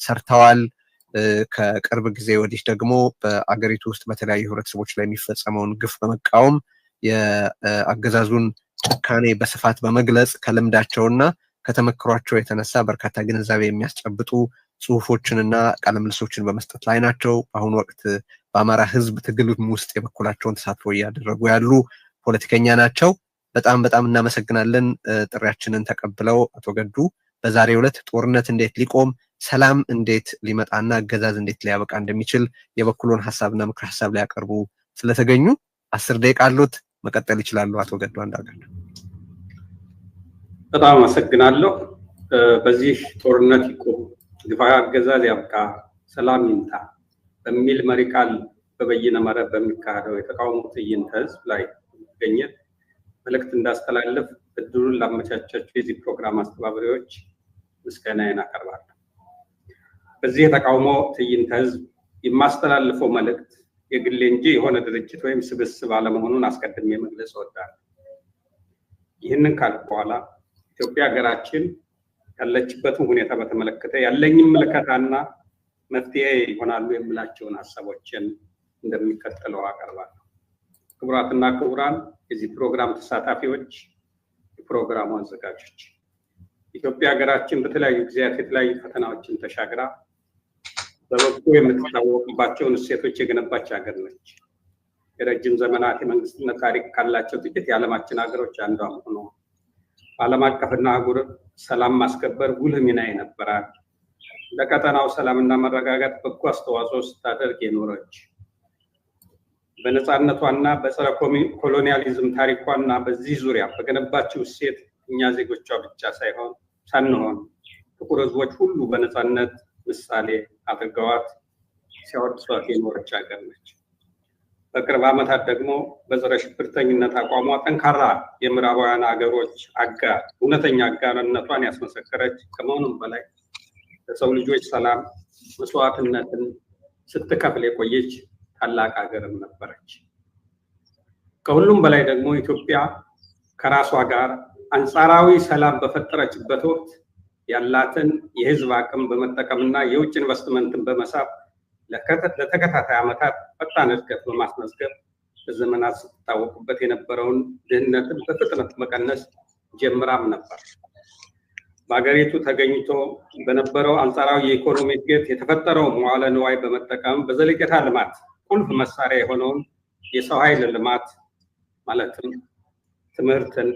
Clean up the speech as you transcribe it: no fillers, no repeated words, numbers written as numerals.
ሰርተዋል። ከቅርብ ጊዜ ወዲህ ደግሞ በአገሪቱ ውስጥ በተለያዩ ህብረተሰቦች ላይ የሚፈጸመውን ግፍ በመቃወም፣ የአገዛዙን ጭካኔ በስፋት በመግለጽ፣ ከልምዳቸውና ከተመክሯቸው የተነሳ በርካታ ግንዛቤ የሚያስጨብጡ ጽሁፎችንና ቃለምልልሶችን በመስጠት ላይ ናቸው። በአሁኑ ወቅት በአማራ ህዝብ ትግልም ውስጥ የበኩላቸውን ተሳትፎ እያደረጉ ያሉ ፖለቲከኛ ናቸው። በጣም በጣም እናመሰግናለን ጥሪያችንን ተቀብለው። አቶ ገዱ፣ በዛሬው ዕለት ጦርነት እንዴት ሊቆም፣ ሰላም እንዴት ሊመጣና አገዛዝ እንዴት ሊያበቃ እንደሚችል የበኩሎን ሀሳብና ምክር ሀሳብ ሊያቀርቡ ስለተገኙ 10 ደቂቃ አሉት፣ መቀጠል ይችላሉ። አቶ ገዱ አንዳርጋቸው። በጣም አመሰግናለሁ። በዚህ ጦርነት ይቁም፣ ግፋዊ አገዛዝ ያብቃ፣ ሰላም ይምጣ በሚል መሪ ቃል በበይነ መረብ በሚካሄደው የተቃውሞ ትዕይንተ ህዝብ ላይ በመገኘት መልእክት እንዳስተላልፍ እድሉን ላመቻቻችሁ የዚህ ፕሮግራም አስተባባሪዎች ምስጋናዬን አቀርባለሁ። በዚህ የተቃውሞ ትዕይንተ ህዝብ የማስተላልፈው መልእክት የግሌ እንጂ የሆነ ድርጅት ወይም ስብስብ አለመሆኑን አስቀድሜ መግለጽ እወዳለሁ። ይህንን ካልኩ በኋላ ኢትዮጵያ ሀገራችን ያለችበትን ሁኔታ በተመለከተ ያለኝን ምልከታና መፍትሄ ይሆናሉ የምላቸውን ሀሳቦችን እንደሚከተለው አቀርባለሁ። ክቡራትና ክቡራን የዚህ ፕሮግራም ተሳታፊዎች፣ የፕሮግራሙ አዘጋጆች፣ ኢትዮጵያ ሀገራችን በተለያዩ ጊዜያት የተለያዩ ፈተናዎችን ተሻግራ በበጎ የምትታወቅባቸውን እሴቶች የገነባች ሀገር ነች። የረጅም ዘመናት የመንግስትነት ታሪክ ካላቸው ጥቂት የዓለማችን ሀገሮች አንዷ መሆኗ፣ በዓለም አቀፍና አህጉር ሰላም ማስከበር ጉልህ ሚና የነበራት፣ ለቀጠናው ሰላምና መረጋጋት በጎ አስተዋጽኦ ስታደርግ የኖረች፣ በነፃነቷና በጸረ ኮሎኒያሊዝም ታሪኳና በዚህ ዙሪያ በገነባችው እሴት እኛ ዜጎቿ ብቻ ሳይሆን ሳንሆን ጥቁር ሕዝቦች ሁሉ በነፃነት ምሳሌ አድርገዋት ሲያወድሷት የኖረች ሀገር ነች። በቅርብ ዓመታት ደግሞ በጸረ ሽብርተኝነት አቋሟ ጠንካራ የምዕራባውያን ሀገሮች አጋር፣ እውነተኛ አጋርነቷን ያስመሰከረች፣ ከመሆኑም በላይ ለሰው ልጆች ሰላም መስዋዕትነትን ስትከፍል የቆየች ታላቅ ሀገርም ነበረች። ከሁሉም በላይ ደግሞ ኢትዮጵያ ከራሷ ጋር አንጻራዊ ሰላም በፈጠረችበት ወቅት ያላትን የህዝብ አቅም በመጠቀምና የውጭ ኢንቨስትመንትን በመሳብ ለተከታታይ ዓመታት ፈጣን እድገት በማስመዝገብ ለዘመናት ስትታወቅበት የነበረውን ድህነትን በፍጥነት መቀነስ ጀምራም ነበር። በሀገሪቱ ተገኝቶ በነበረው አንጻራዊ የኢኮኖሚ እድገት የተፈጠረው መዋለ ንዋይ በመጠቀም በዘለቄታ ልማት ቁልፍ መሳሪያ የሆነውን የሰው ኃይል ልማት ማለትም ትምህርትን